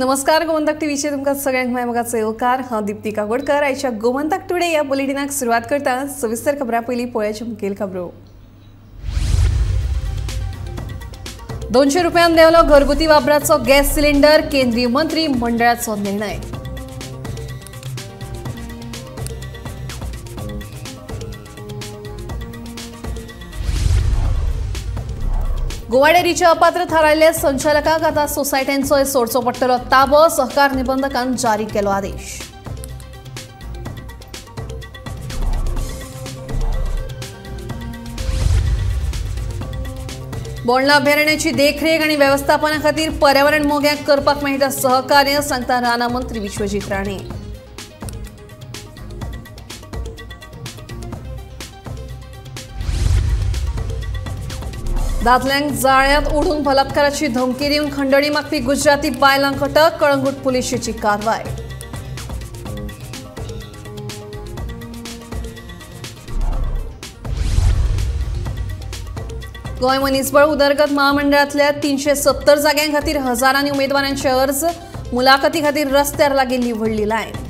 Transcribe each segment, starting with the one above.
नमस्कार, गोमंतक टीव्हीचेर तुमकां सगळ्यांक माय मोगाचो येवकार. हांव दीप्ती काकोडकर. आयच्या गोमंतक टुडे ह्या बुलेटिनाक सुरवात करता. सविस्तर खबरां पयलीं पळोवयाची मुखेल खबरो. 200 रुपयान देंवलो घरगुती वापराचो गॅस सिलिंडर, केंद्रीय मंत्री मंडळाचो निर्णय. गोवा डेअरीच्या अपात्र थारायल्ल्या संचालकांक आतां सोसायट्यांचोय सोडचो पडटलो ताबो, सहकार निबंधकान जारी केलो आदेश. बोंडला अभयारण्याची देखरेख आनी वेवस्थापना खातीर पर्यावरण मोग्यांक करपाक मेळटा सहकार्य, सांगता रानां मंत्री विश्वजीत राणे. दादल्यांक जाळ्यांत ओडून बलात्काराची धमकी दिवन खंडणी मागपी गुजराती बायलांक अटक, कळंगूट पुलिशेची कारवाय. गोंय मनीसबळ उदरगत महामंडळांतल्या 370 जाग्यां खातीर हजारांनी उमेदवारांचे अर्ज, मुलाखती खातीर रस्त्यार लागिल्ली व्हडली लायन.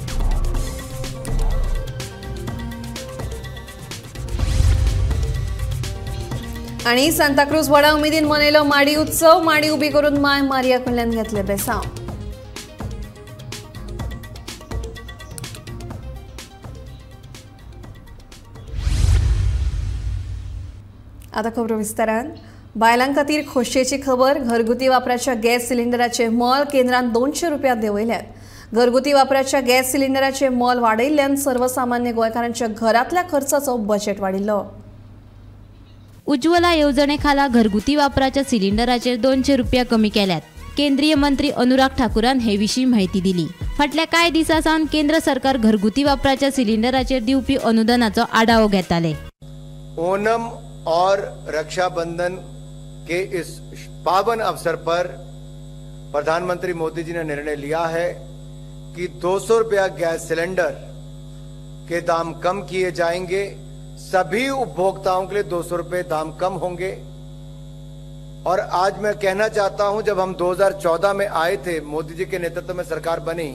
आनी सांताक्रूज व्हडा उमेदीन मनयलो माडी उत्सव, माडी उबी करून माय मारिया कडल्यान घेतले बेसांव. आतां खबरो विस्तारान. बायलां खातीर खोशयेची खबर, घरगुती वापराच्या गॅस सिलिंडराचे मोल केंद्रान 200 रुपया देंवयल्यात. घरगुती वापराच्या गॅस सिलिंडराचे मोल वाडयिल्ल्यान सर्वसामान्य गोंयकारांच्या घरांतल्या खर्चाचो बजेट वाडिल्लो. उज्ज्वला येवजणे खाला घरगुती वापराच्या सिलिंडराचेर 200 रुपया कमी केल्यात. केंद्रीय मंत्री अनुराग ठाकूरान हे विशीं माहिती दिली. फाटल्या कांय दिसां सावन केंद्र सरकार घरगुती वापराच्या सिलिंडराचेर दिवपी अनुदानाचो आढावो घेताले. ओणम और रक्षाबंधन के इस पावन अवसर पर प्रधानमंत्री मोदी जी ने निर्णय लिया है कि 200 रुपया गैस सिलेंडर के दाम कम किए जाएंगे. सभी उपभोक्ताओं के लिए 200 रुपये दाम कम होंगे. और आज मैं कहना चाहता हूं, जब हम 2014 में आए थे, मोदी जी के नेतृत्व में सरकार बनी,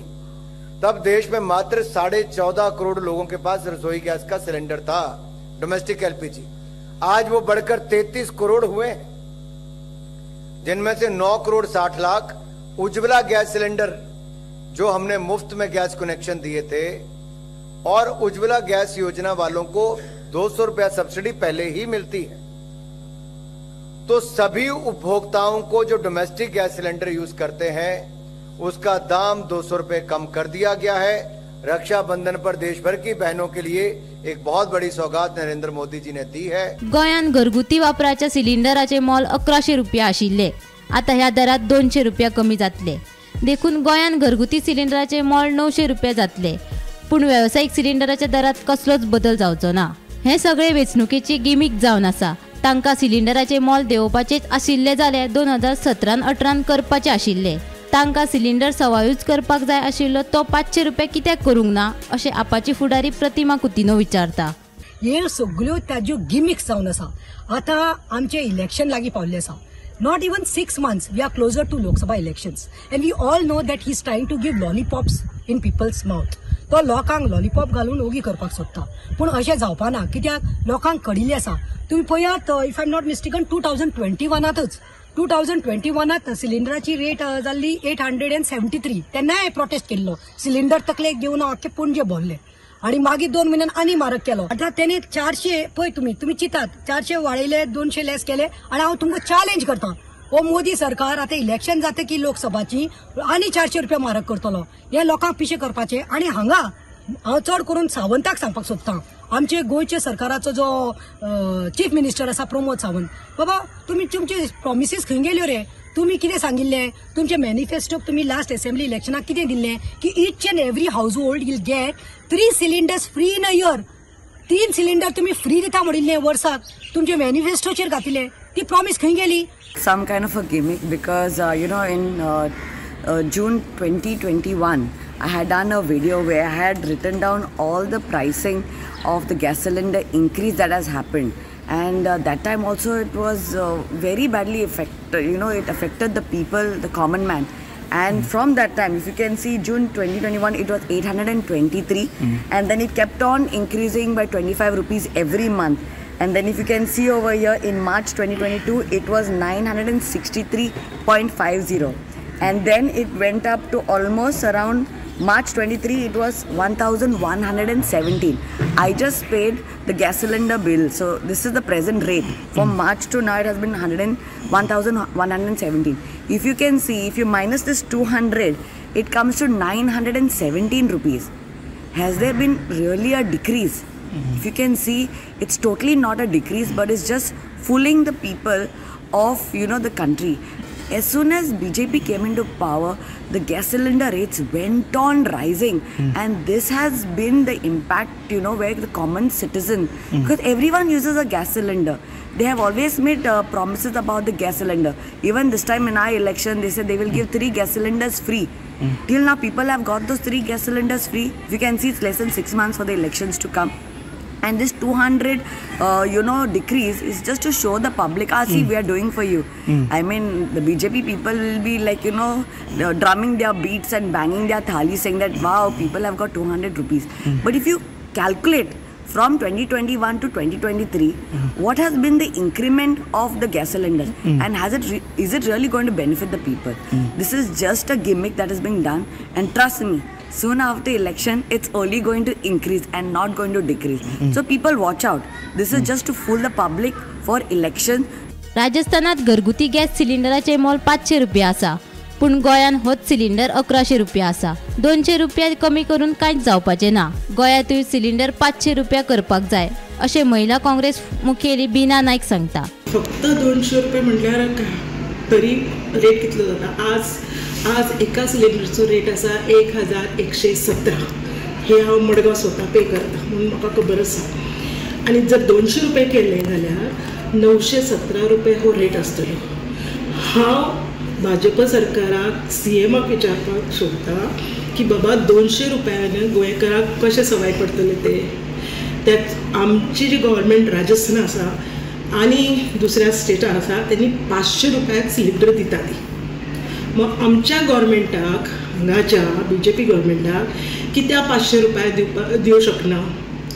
तब देश में मात्र 14.5 करोड़ लोगों के पास रसोई गैस का सिलेंडर था, डोमेस्टिक एलपीजी. आज वो बढ़कर 33 करोड़ हुए, जिनमें से 9 करोड़ 60 लाख उज्ज्वला गैस सिलेंडर जो हमने मुफ्त में गैस कनेक्शन दिए थे, और उज्ज्वला गैस योजना वालों को 200 रुपया सब्सिडी पहले ही मिलती है. तो सभी उपभोक्ताओं को जो डोमेस्टिक गैस सिलेंडर यूज करते हैं उसका दाम 200 रुपये कम कर दिया गया है. रक्षाबंधन पर देश भर की बहनों के लिए एक बहुत बड़ी सौगात नरेंद्र मोदी जी ने दी है. गोंयांत घरगुती वापराच्या सिलिंडराचे मोल 1100 रुपया आशिल्ले, आतां ह्या दरात 200 रुपया कमी जातले. देखून गोंयांत घरगुती सिलिंडराचे मोल 900 रुपया जातले, पूण वेवसायीक सिलिंडराच्या दरात कसलोच बदल जावचो ना. हे सगळे वेंचणुकेची गिमीक जावन आसा. तांकां सिलिंडराचे मोल देंवोवपाचेच आशिल्ले जाल्यार 2017-18 करपाचे आशिल्ले. तांकां सिलिंडर सवायूच करपाक जाय आशिल्लो तो 500 रुपया कित्याक करूंक ना, अशें आपाची फुडारी प्रतिमा कुतिनो विचारता. हे सगळ्यो ताज्यो गिमिक्स जावन आसा. आतां आमचें इलेक्शन लागीं पावल्लें आसा. Not even 6 months, we are closer to Lok Sabha elections, and we all know that he is trying to give lollipops in people's mouth. तो लोकांक लॉलीपॉप घालून ओगी करपाक सोदता, पूण अशें जावपा ना, कित्याक लोकांक कळिल्लें आसा. तुमी पळयात, if I am not mistaken 2021 2021 सिलिंडराची rate जाल्ली 873. तेन्नाय हांवें प्रोटेस्ट केल्लो, सिलिंडर तकलेक घेवन हांव आख्खे पणजे भोंवलें आनी मागीर 2 म्हयन्यान आनी म्हारग केलो. आतां तेणे 400, पळय तुमी चिंतात, 400 वाडयले, 200 लेस केले, आनी हांव तुमकां चॅलेंज करता, हो मोदी सरकार आतां इलेक्शन जाता की लोकसभाची आनी 400 रुपया म्हारग करतलो. हे लोकांक पिशे करपाचे. आनी हांगा हांव चड करून सावंताक सांगपाक सोदता, आमचे गोंयच्या सरकाराचो जो चीफ मिनिस्टर आसा प्रमोद सावंत, बाबा तुमी तुमचे प्रॉमिसीस खंय गेल्यो रे? तुमी कितें सांगिल्लें तुमचे मॅनिफेस्टोक? तुमी लास्ट असेंब्ली इलेक्शनाक कितें दिल्लें की each and every household will get 3 cylinders free in a year. 3 cylinder तुमी फ्री दिता म्हणिल्लें वर्साक, तुमचे मॅनिफेस्टोचेर घातिल्लें, ती प्रॉमीस खंय गेली? Some kind of a gimmick because you know, in June 2021 I had done a video where I had written down all the pricing of the gas cylinder increase that has happened, and that time also it was very badly affected, you know, it affected the people, the common man. And from that time, if you can see, June 2021, it was 823, and then it kept on increasing by 25 rupees every month. And then if you can see over here, in March 2022, it was 963.50. And then it went up to almost around March 23, it was 1,117. I just paid the gas cylinder bill. So this is the present rate. From March to now, it has been 1,117. If you can see, if you minus this 200, it comes to 917 rupees. Has there been really a decrease? If you can see, it's totally not a decrease, but it's just fooling the people of, you know, the country. As soon as BJP came into power, the gas cylinder rates went on rising, and this has been the impact, you know, where the common citizen, because everyone uses a gas cylinder. They have always made promises about the gas cylinder. Even this time in our election, they said they will give 3 gas cylinders free. Till now, people have got those 3 gas cylinders free. If you can see, it's less than 6 months for the elections to come. And this 200, you know, decrease is just to show the public, ah, see, we are doing for you. I mean, the BJP people will be like, you know, drumming their beats and banging their thali, saying that, wow, people have got 200 rupees. But if you calculate from 2021 to 2023, what has been the increment of the gas cylinder? And has it is it really going to benefit the people? This is just a gimmick that is being done. And trust me, soon after election, it's only going to increase and not going to decrease. So people watch out. This is just to fool the public for election. राजस्थानात घरगुती gas सिलिंडराचे मोल 500 रुपया आसा, पूण गोंयान होच cylinder 1100 रुपया आसा. 200 रुपया कमी करून कांयच जावपाचें ना. गोंयांतूय सिलिंडर 500 रुपया करपाक जाय अशें महिला काँग्रेस मुखेली बीना नायक सांगता. फक्त 200 रुपये म्हणल्यार तरी रेट कितलो जाता? आज आज एका सिलिंडरचो रेट आसा 1117. हे हांव मडगांव स्वता पे करता म्हणून म्हाका खबर आसा. आनी जर 200 रुपये केले जाल्यार 917 रुपये हो रेट आसतलो. हांव भाजपा सरकाराक सीएमाक विचारपाक सोदता की बाबा 200 रुपयान गोंयकाराक कशें सवाय पडटले ते. त्यात आमची जी गव्हर्मेंट राजस्थान आसा आनी दुसऱ्या स्टेटान आसा तेणी 500 रुपयाक सिलिंडर दिता ती. मग आमच्या गव्हर्मेंटाक हांगाच्या बीजेपी गव्हर्मेंटाक कित्याक 500 रुपया दिवपा दिवं शकना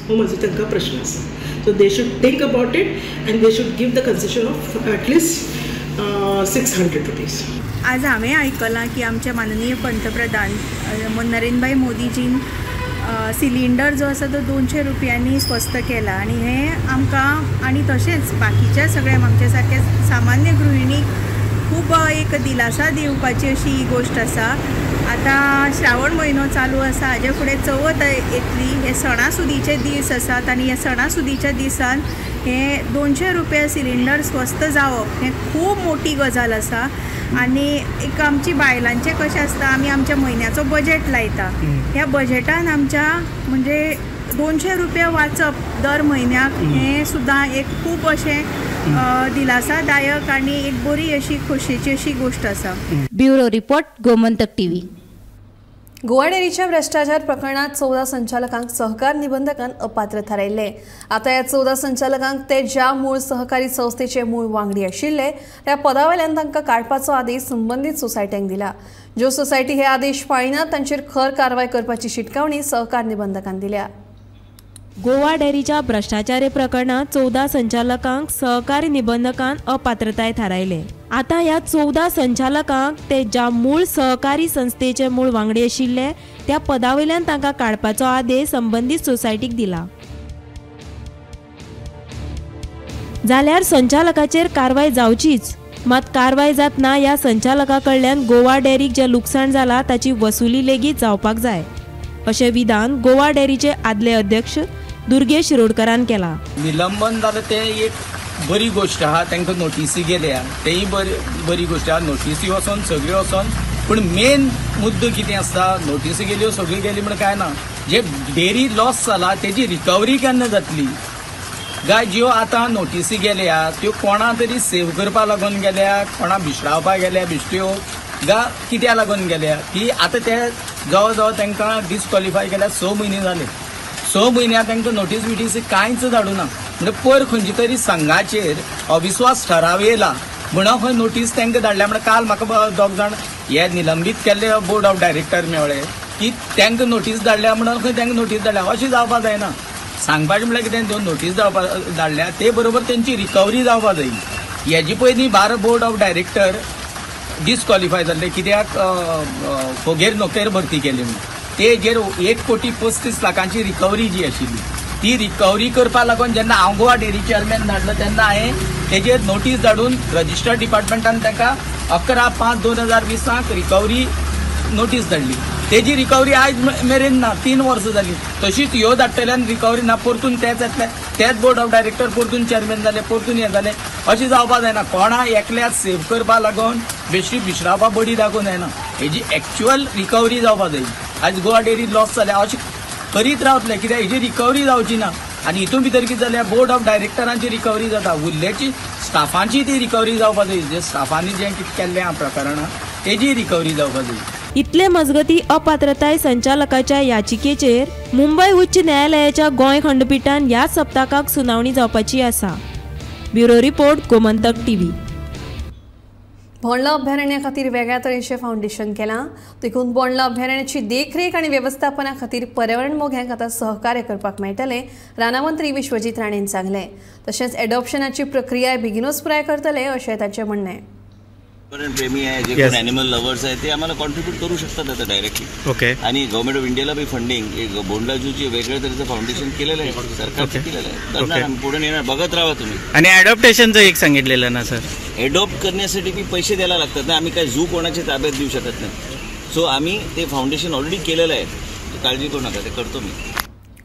हो म्हजो तांकां प्रश्न आसा. So they should think about it and they should give the concession of at least 600 rupees. आज हांवें आयकलां की आमचे माननीय पंतप्रधान नरेंद्रभाई मोदीजीन सिलिंडर जो आसा तो 200 रुपयांनी स्वस्त केला आनी हें आमकां आनी तशेंच बाकीच्या सगळ्या आमच्या सारक्या सामान्य गृहिणीक खूब एक दिलासा दिवपाची अशी ही गोश्ट आसा. आतां श्रावण म्हयनो चालू आसा, हाजे फुडें चवथ येतली, हे सणासुदीचे दीस आसात आनी ह्या सणासुदीच्या दिसान हे 200 रुपया सिलिंडर स्वस्त जावप हें खूब मोठी गजाल आसा. आनी एक आमची बायलांचें कशें आसता, आमी आमच्या म्हयन्याचो बजेट लायता, ह्या बजेटान आमच्या म्हणजे 200 रुपया वाचप दर म्हयन्याक हें सुद्दां एक खूब अशें दिलासादायक आनी एक बरी अशी खोशयेची अशी गोश्ट आसा. Bureau report, Gomantak TV. Goa डेअरीच्या भ्रष्टाचार प्रकरणात 14 संचालकांक सहकार निबंधकान अपात्र थारायले. आता ह्या 14 संचालकांक ते ज्या मूळ सहकारी संस्थेचे मूळ वांगडी आशिल्ले त्या पदावेल्यान तांकां काडपाचो आदेश संबंदीत सोसायट्यांक दिला. ज्यो सोसायटी हे आदेश पाळिनात तांचेर खर कारवाय करपाची शिटकावणी सहकार निबंधकान दिल्या. गोवा डेअरीच्या भ्रष्टाचार प्रकरणात 14 संचालकांक सहकारी निबंधकान अपात्रताय थारायले. आतां ह्या 14 संचालकांक ते ज्या मूळ सहकारी संस्थेचे मूळ वांगडी आशिल्ले त्या पदावयल्यान तांकां काडपाचो आदेश संबंदीत सोसायटीक दिला. जाल्यार संचालकाचेर कारवाय जावचीच, मात कारवाय जातना ह्या संचालका कडल्यान गोवा डेअरीक जें लुकसाण जाला ताची वसुली लेगीत जावपाक जाय अशें विधान गोवा डेअरीचे आदले अध्यक्ष दुर्गेश शिरोडकरान केला. निलंबन जालें तें एक बरी गोश्ट आहा, तांकां नोटीसी गेल्या तेय बरी गोश्ट आहा. नोटीसी वचोन सगळ्यो वचोन, पूण मेन मुद्दो कितें आसता, नोटीसी गेल्यो सगळ्यो गेली म्हण कांय ना, जे डेअरी लॉस जाला तेजी रिकवरी केन्ना जातली? गाय ज्यो आतां नोटीसी गेल्या त्यो कोणा तरी सेव करपा लागून गेल्या, कोणा भिशरावपा गेल्या बिश्ट्यो गा कित्या लागून गेल्या की आतां ते जवळ जवळ तांकां डिस्क्वॉलिफाय केल्या 6 म्हयने जाले. 6 म्हयन्या तांकां नोटीस बिटीस कांयच धाडूना. म्हणजे पयर खंयची तरी संघाचेर अविस्वास ठराव येयला म्हणून खंय नोटीस तांकां धाडल्या. म्हणल्यार काल म्हाका दोग जाण हे निलंबीत केल्ले बोर्ड ऑफ डायरेक्टर मेळ्ळे की तांकां नोटीस धाडल्या म्हणून खंय तांकां नोटीस धाडल्या. अशें जावपाक जायना. सांगपाचें म्हणल्यार कितें, दोन नोटीस धाडल्या ते बरोबर तेंची रिकवरी जावपाक जाय. हेजे पयलीं 12 बोर्ड ऑफ डायरेक्टर डिस्क्वॉलिफाय जाल्ले कित्याक फोगेर नोकर भरती केली म्हणून. तेजेर 1,35 कोटी रिकवरी जी आशिल्ली ती रिकवरी करपाक लागून जेन्ना हांव गोवा डेअरी चेअरमॅन धाडलो तेन्ना हांवें तेजेर नोटीस धाडून रजिस्टर डिपार्टमेंटान ताका 11/5/2020 रिकवरी नोटीस धाडली. तेजी रिकवरी आयज मेरेन ना, 3 वर्सां जाली. तशीच ह्यो धाडटल्यान रिकवरी ना, परतून तेच येतले, तेच बोर्ड ऑफ डायरेक्टर परतून चेअरमॅन जाले, परतून हें जालें. अशें जावपाक जायना. कोणा एकल्याक सेव करपाक लागून बेश्टी बिश्रावपा बडी दाखोवंक जायना. हेजी एक्च्युअल रिकवरी जावपाक जाय. आयज गोवा डेअरी लॉस जाल्या अशें करीत रावतले कित्याक हेजी रिकवरी जावची ना. आनी हितून भितर कितें जाल्यार बोर्ड ऑफ डायरेक्टरांची रिकवरी जाता, उरल्याची स्टाफांची ती रिकवरी जावपाक जाय. जे स्टाफांनी जें कितें केल्लें आहा प्रकरणां तेजी रिकवरी जावपाक जाय. इतले मजगती अपात्रताय संचालकाच्या याचिकेचेर मुंबय उच्च न्यायालयाच्या गोंय खंडपीठान ह्या सप्तकाक सुनावणी जावपाची आसा. Bureau report, Gomantak TV. Bondla अभयारण्या खातीर वेगळ्या तरेचें फावंडेशन केलां, देखून बोंडला अभयारण्याची देखरेख आनी वेवस्थापना खातीर पर्यावरण मोग्यांक आतां सहकार्य करपाक मेळटलें, रानामंत्री विश्वजीत राणेन सांगलें. तशेंच एडॉप्शनाची प्रक्रिया बेगिनूच पुराय करतले अशें तांचें म्हणणें. प्रेमी आहे, जे कोण ॲनिमल लव्हर्स आहे ते आम्हाला कॉन्ट्रीब्यूट करू शकतात आता डायरेक्टली. ओके. आणि गव्हर्नमेंट ऑफ इंडियाला बी फंडिंग एक बोंडला झूचे वेगळ्या तऱ्हेचं फाउंडेशन केलेलं आहे, सरकारचं केलेलं आहे. करणार आम्ही, पुढे नेणार, बघत राहा तुम्ही. आणि ॲडॉप्टेशनचं एक सांगितलेलं ना सर, एडॉप्ट करण्यासाठी बी पैसे द्यायला लागतात ना. आम्ही काय झू कोणाच्या ताब्यात देऊ शकत नाही. सो आम्ही ते फाउंडेशन ऑलरेडी केलेलं आहे, काळजी करू नका, ते करतो मी.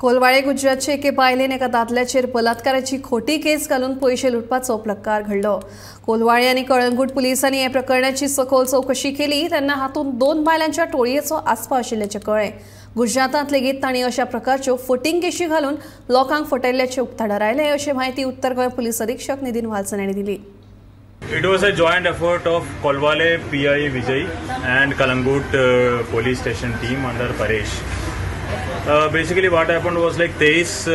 कोलवाळे गुजरातचे एके बायलेन एका दादल्याचेर बलात्काराची खोटी केस घालून पयशे लुटपाचो प्रकार घडलो. कोलवाळे आनी कळंगूट पुलिसांनी हे प्रकरणाची सखोल चवकशी केली तेन्ना हातूंत 2 बायलांच्या टोळयेचो आस्पाव आशिल्ल्याचें कळ्ळें. गुजरातांत लेगीत तांणी अशा प्रकारच्यो फटींग केशी घालून लोकांक फटयल्ल्याचें उक्ताडार आयलें अशी म्हायती उत्तर गोंय पुलीस अधीक्षक नितीन वालसन हांणी दिली. It was a joint effort of Colvale PI Vijay and Kalangut police station team under Paresh. Basically what happened was like 23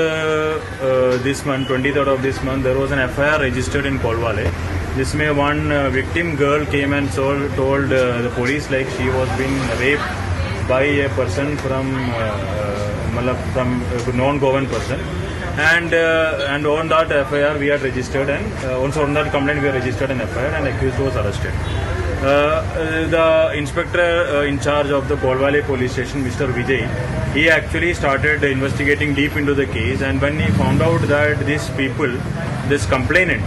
this month, 23rd of this month, there was an FIR registered in Colvale. This may one victim girl came and told the police like she was being raped by a person from from non-Goan person, and on that FIR we had registered, and also on that complaint we had registered an FIR and accused was arrested. The inspector in charge of the Colvale police station, Mr. Vijay, he actually started investigating deep into the case, and when he found out that these people, this complainant,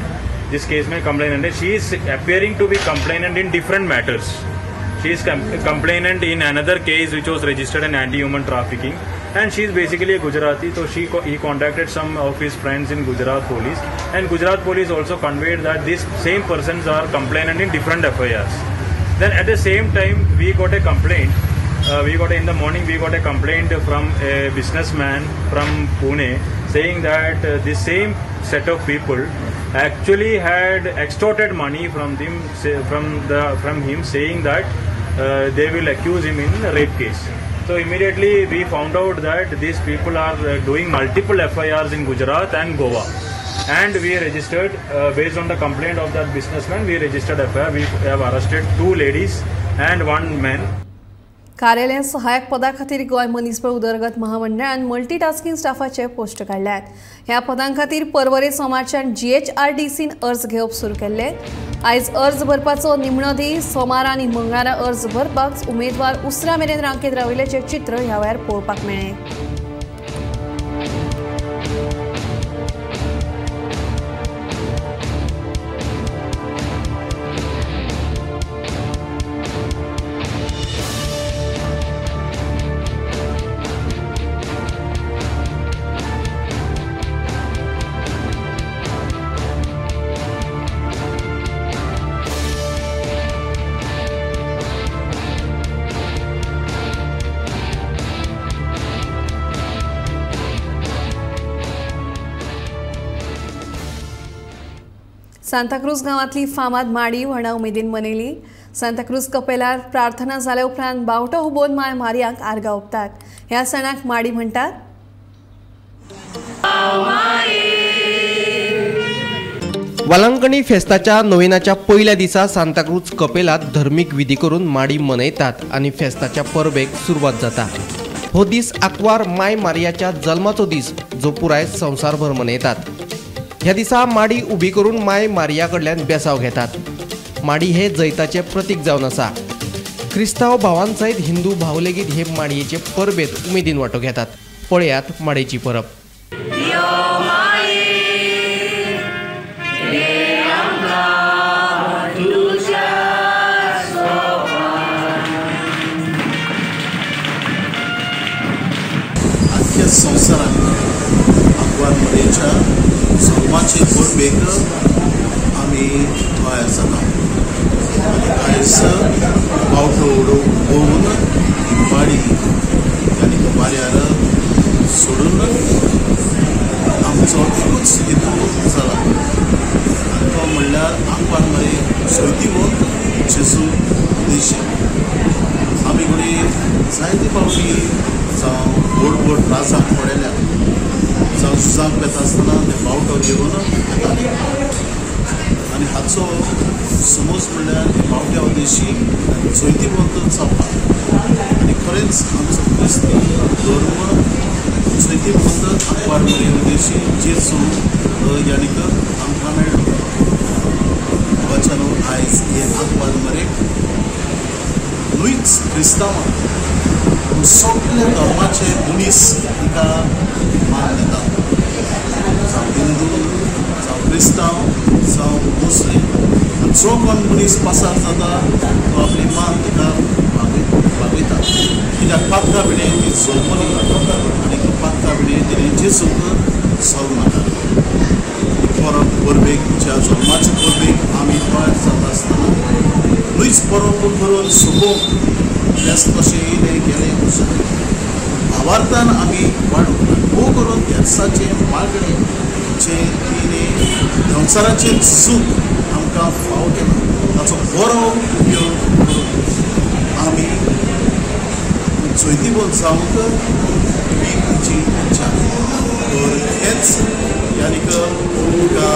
this case mein complainant, she is appearing to be complainant in different matters. She is complainant in another case which was registered in anti-human trafficking, and she is basically a Gujarati. So he contacted some of his friends in Gujarat police, and Gujarat police also conveyed that these same persons are complainant in different FIRs. Then at the same time we got a complaint. In the morning we got a complaint from a businessman from Pune saying that this same set of people actually had extorted money from him, saying that they will accuse him in a rape case. So immediately we found out that these people are doing multiple FIRs in Gujarat and Goa, and we registered based on the complaint of that businessman. We registered FIR. We have arrested 2 ladies and 1 man. कार्यालय सहायक पदा खातीर गोंय मनीसबळ उदरगत महामंडळान multitasking स्टाफाचे post काडल्यात. ह्या पदां खातीर परवरे सोमारच्यान GHRDCन अर्ज घेवप सुरू केल्ले. आयज अर्ज भरपाचो निमणो दीस. सोमारा आनी मंगळारा अर्ज भरपाक उमेदवार उसरा मेरेन रांकेत राविल्ल्याचें चित्र ह्या वेळार पळोवपाक मेळ्ळें. सांताक्रूज गांवांतली फामाद माडी व्हडा उमेदीन मनयली. सांताक्रूज कपेलार प्रार्थना जाल्या उपरांत बावटो हुबोवन माय मारयांक आर्गां ओंपतात. ह्या सणाक माडी म्हणटात. वालांकणी फेस्ताच्या नोवेनाच्या पयल्या दिसा सांताक्रूज कपेलात धर्मीक विधी करून माडी मनयतात आनी फेस्ताच्या परबेक सुरवात जाता। हो दीस आंकवार माय मारियाच्या जल्माचो दीस जो पुराय संवसारभर मनयतात। ह्या दिसा माडी उबी करून माय मारिया कडल्यान बेसाव घेतात। माडी हे जैताचे प्रतीक जावन आसा। क्रिस्तांव भावांसयत हिंदू भाव लेगीत हे माडयेचे परबेत उमेदीन वांटो घेतात। पळयात माडयेची परब। आख्या संवसारात आंकवार मारयेच्या जल्माचे परबेक आमी तयार जाता आनी आयज बावटो उडोवन ही माडी आनी वाऱ्यार सोडून आमचो एकूच हेतू जाला आनी तो म्हणल्यार आंकवार मारये जैतिवंत जेजू उद्देशी आमी घडये जायते फावटी जावं व्हड व्हड त्रासाक पडिल्ल्या जावं झुजाक वेता आसतना ते बावटो घेवन येताले आनी हाचो समज म्हणल्यार हे बावट्या उद्देशी जैतिवंत जावपाक आनी खरेंच आमचो क्रिस्ती धर्म जैतिवंत आंकवार मारये उद्देशी जेजू याणीक आमकां मेळ्ळो। वचनो आयज हे आंकवार मारयेक न्हूच क्रिस्तांवांक पूण सगल्या धर्माचे मनीस तिका मान दितात, जावं हिंदू जावं क्रिस्तांव जावं मुस्लीम। आनी जो कोण मनीस पासार जाता तो आपली मान तिका भागयता कित्याक पातका विणें ती जल्मली आनी पातका विणें तिणें जेजूक जल्म परब परबेक तिच्या जल्माचे परबेक आमी तयार जाता आसतना न्हूच परब करून सोंपोवंक बेस्ट कशें येयलें गेलें अशें भावार्थान आमी वाडूंक भोव करून तेर्साचें मागणें जें तिणें संवसाराचें सूख आमकां फाव केलां ताचो बरो उपयोग करून आमी जैतिवंत जावंक ही तिची इच्छा। तर हेच यानीक तुका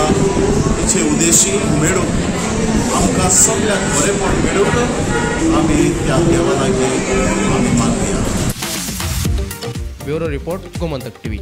तिचे उद्देशी मेळूंक आमकां सगळ्यांक बरेंपण मेळूंक आमी त्या देवा लागीं आमी मागया। Bureau report, Gomantak TV.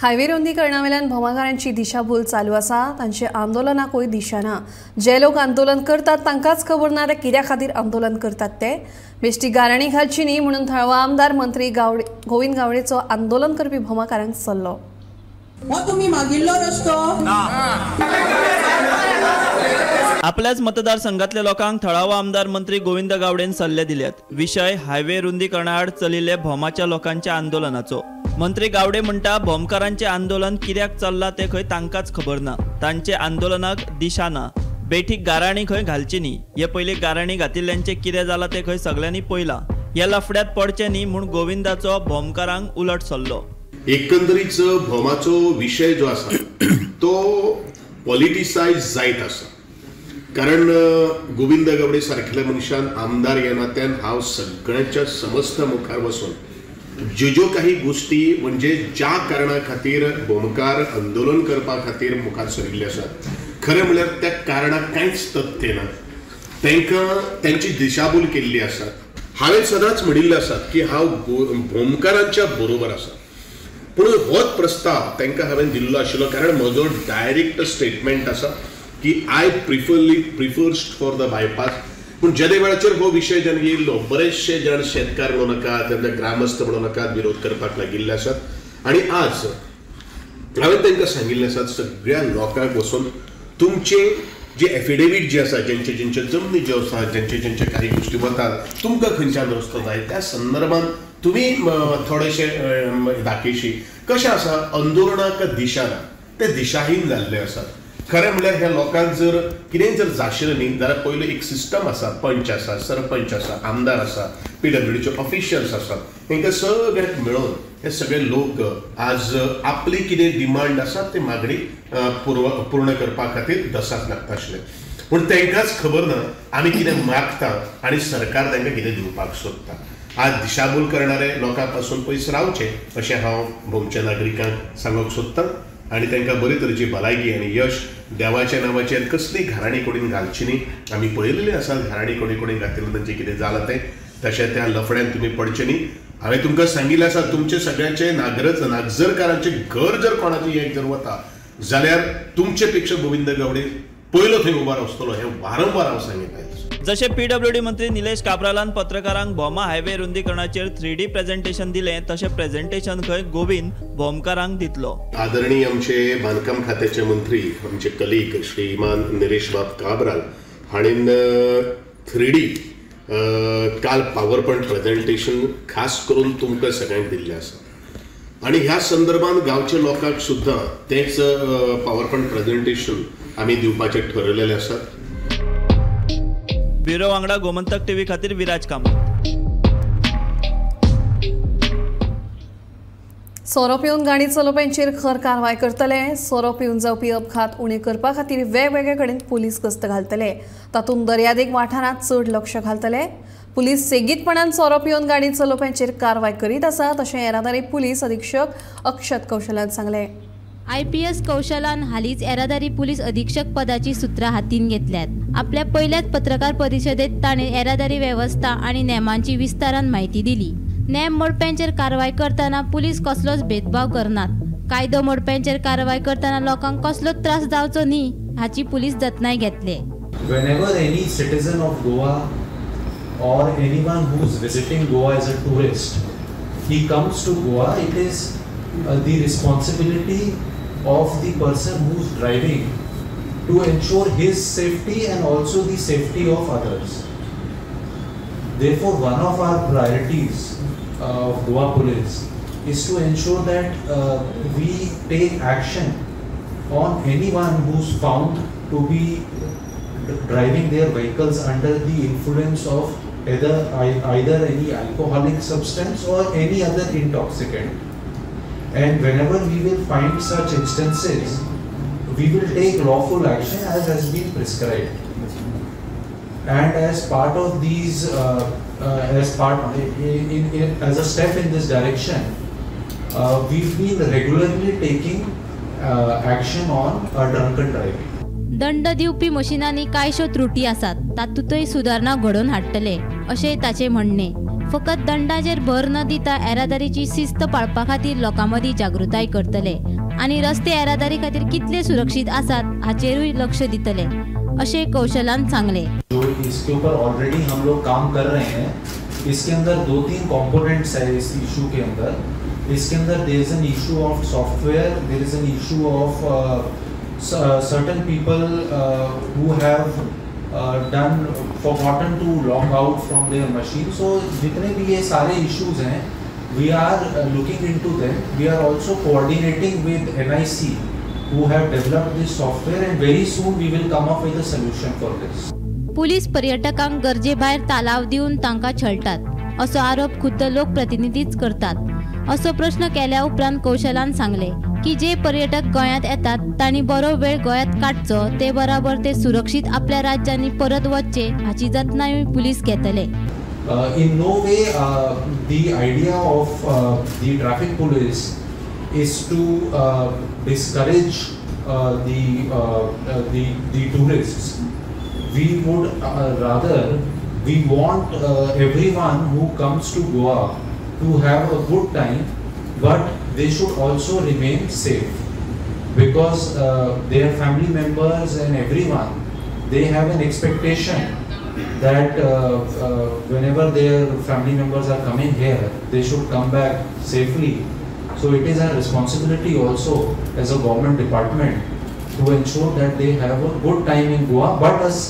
Highway रुंदीकरणावेल्यान भोमाकारांची दिशाभूल चालू आसा। तांचे आंदोलनाकूय दिशा ना। जे लोक आंदोलन करतात तांकांच खबर ना ते कित्या खातीर आंदोलन करतात ते। बेश्टी गाराणी घालची न्ही म्हणून थळावो आमदार मंत्री गोविंद गावडेचो आंदोलन करपी भोमाकारांक सल्लो। तुमी मागिल्लो रस्तो आपल्याच मतदारसंघातल्या लोकांक थळावो आमदार मंत्री गोविंद गावडेन सल्ले दिल्यात। विशय हायवे रुंदीकरणाआड चलिल्ले भोमाच्या लोकांच्या आंदोलनाचो। मंत्री गावडे म्हणटा भोमकारांचे आंदोलन कित्याक चल्ला ते खंय तांकांच खबर ना। तांचे आंदोलनाक दिशा ना। बेठीक गाराणी खंय घालची न्ही। हे पयलीं गाराणी घातिल्ल्यांचे कितें जाला ते खंय सगळ्यांनी पळयलां। ह्या लफड्यात पडचें न्ही म्हूण गोविंदाचो भोमकारांक उलट सल्लो। एकंदरीच भोमाचो विशय जो आसा तो पॉलिटिसायज जायत आसा, कारण गोविंद गावडे सारकेल्या मनशान आमदार ह्या नात्यान हांव सगळ्यांच्या समस्त मुखार बसून ज्यो ज्यो काही गोष्टी म्हणजे ज्या कारणा खातीर भोमकार आंदोलन करपा खातीर मुखार सरिल्ले आसात, खरें म्हणल्यार त्या कारणाक कांयच तथ्य ना। तांकां तांची दिशाभूल केल्ली आसा। हांवें सदांच म्हणिल्लें आसा की हांव भोमकारांच्या बरोबर आसा, पूण होच प्रस्ताव तांकां हांवें दिल्लो आशिल्लो, कारण म्हजो डायरेक्ट स्टेटमेंट आसा की I prefers for the bypass. पूण जेदे वेळाचेर हो विशय जेन्ना येयल्लो बरेचशे जाण शेतकार म्हणूं नाकात, तेन्ना ग्रामस्थ म्हणूं नाकात, विरोध करपाक लागिल्ले आसात। आनी आज हांवें तांकां सांगिल्लें आसा सगळ्या लोकांक वचून तुमचे जे एफिडेवीट जे आसा, जेंचे जेंचे जमनी ज्यो आसा, जेंचे जेंचे काही गोश्टी वतात, तुमकां खंयच्यान रस्तो जाय त्या संदर्भात तुमी थोडेशे दाखयशी। कशें आसा आंदोलनाक दिशा ना, ते दिशाहीन जाल्ले आसात। खरें म्हणल्यार ह्या लोकांक जर कितेंय जर जाशिल्लें न्ही जाल्यार पयलो एक सिस्टम आसा, पंच आसा, सरपंच आसा, आमदार आसा, पीडब्ल्यूडीचे ऑफिशियल्स आसात, तांकां सगळ्यांक मेळोवन हे सगळे लोक आज आपली कितें डिमांड आसा ते मागणी पूर्ण करपा खातीर दसाक लागता आशिल्ले. पूण तांकांच खबर ना आमी कितें मागता आनी सरकार तांकां कितें दिवपाक सोदता. आज दिशाभूल करणारे लोकां पासून पयस रावचें अशें हांव भोमच्या नागरिकांक सांगूंक सोदतां आनी तांकां बरे तरेची भलायकी आनी यश देवाच्या नांवाचेर कसली घराणी कोणीन घालची न्ही. आमी पळयलेली आसा घराणी कोणी कोणी घातिल्लें तांचें कितें जालां तें, तशें त्या लफड्यान तुमी पडचें न्ही. हांवें तुमकां सांगिल्लें आसा तुमचे सगळ्यांचे नागझरकारांचें घर जर कोणाचें एक जर वता जाल्यार तुमचे पेक्षा गोविंद गावडे पयलो थंय उबो रावतलो हें वारंवार हांव सांगिल्लें. जशें पीडब्ल्यूडी मंत्री निलेश काब्रालान पत्रकारांक भोमा हायवे रुंदीकरणाचेर 3D presentation दिलें तशें प्रेझेंटेशन खंय गोविंद भोमकारांक दितलो. आदरणीय आमचे बांदकाम खात्याचे मंत्री आमचे कलीग श्रीमान निलेश बाब काब्राल हाणें 3D काल पावर पॉयंट प्रेझेंटेशन खास करून तुमकां सगळ्यांक दिल्लें आसा आनी ह्या संदर्भात गांवच्या लोकांक सुद्दां तेंच पावर पॉयंट प्रेझेंटेशन आमी दिवपाचें ठरयलेलें आसा. ब्युरो वांगडा गोमंतक टीव्ही खातीर विराज कामत. सोरो पिवन गाडी चलोवप्यांचेर खर कारवाय करतले. सोरो पिवन जावपी अपघात उणे करपा खातीर वेगवेगळे कडेन पुलीस गस्त घालतले. तातूंत दर्यादेग वाठारांत चड लक्ष घालतले. पुलीस सेगीतपणान सोरो पिवन गाडी चलोवप्यांचेर कारवाय करीत आसा तशें येरादारी पुलीस अधीक्षक अक्षत कौशलान सांगलें. IPS कौशलान हालींच येरादारी पुलीस अधीक्षक पदाची सूत्रां हातीन घेतल्यात. आपल्या पयल्याच पत्रकार परिशदेत ताणें येरादारी वेवस्था आनी नेमांची विस्तारान म्हायती दिली. नेम मोडप्यांचेर कारवाय करतना पुलीस कसलोच भेदभाव करनात. कायदो मोडप्यांचेर कारवाय करतना लोकांक कसलोच त्रास जावचो न्ही हाची पुलीस जतनाय घेतले. Whenever any citizen of Goa or anyone who is visiting Goa as a tourist, he comes to Goa, it is the responsibility of the person who is driving to ensure his safety and also the safety of others. Therefore, one of our priorities of Goa Police is to ensure that we take action on anyone who is found to be driving their vehicles under the influence of either any alcoholic substance or any other intoxicant. And whenever we will find such instances, we will take lawful action as has been prescribed. And as part of these, as a step in this direction, we've been regularly taking action on drunken driving. दंड दिवपी मशिनांनी कांयश्यो त्रुटी आसात तातूंतय सुदारणा घडोवन हाडटले अशें ताचें म्हणणें. फकत दंडाचेर भर न दिता येरादारीची शिस्त पाळपा खातीर लोकां मदीं जागृताय करतले आनी रस्ते येरादारी खातीर कितले सुरक्षीत आसात हाचेरूय लक्ष दितले अशें कौशलान सांगलें. जो इसके ऊपर ऑलरेडी हम लोग काम कर रहे हैं, इसके अंदर 2-3 कंपोनेंट्स है इस इशू के अंदर. इसके अंदर there is an issue of software, there is an issue of certain people who have forgotten to log out from their machine. So जितने भी ये सारे issues हैं, we are looking into them. We are also coordinating with NIC who have developed this software, and very soon we will come up with a solution for this. Police पर्यटकांक गरजे भायर तालाव दिवन तांकां छळटात असो आरोप खुद्द लोकप्रतिनिधीच करतात असो प्रश्न केल्या उपरांत कौशलान सांगलें की जे पर्यटक गोंयांत येतात तांणी बरो वेळ गोंयांत काडचो ते बराबर ते सुरक्षीत आपल्या राज्यांनी परत वचचे हाची जतनाय पुलीस घेतले. In no way the idea of the traffic police is to discourage the tourists. We would rather, we want everyone who comes to Goa to have a good time, but they should also remain safe, because their family members and everyone, they have an expectation that whenever their family members are coming here, they should come back safely. So it is our responsibility also as a government department to ensure that they have a good time in Goa, but as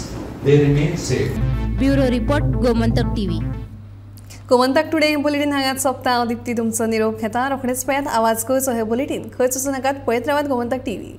they remain safe. Bureau Report, Gomantak TV. Gomantak Today bulletin हांगाच सोंपता. हांव दीप्ती तुमचो निरोप घेता. रोखडेच पळयात आवाज गोंयचो हें बुलेटीन. खंयच वचूं नाकात, पळयत रावात गोमंतक टीव्ही.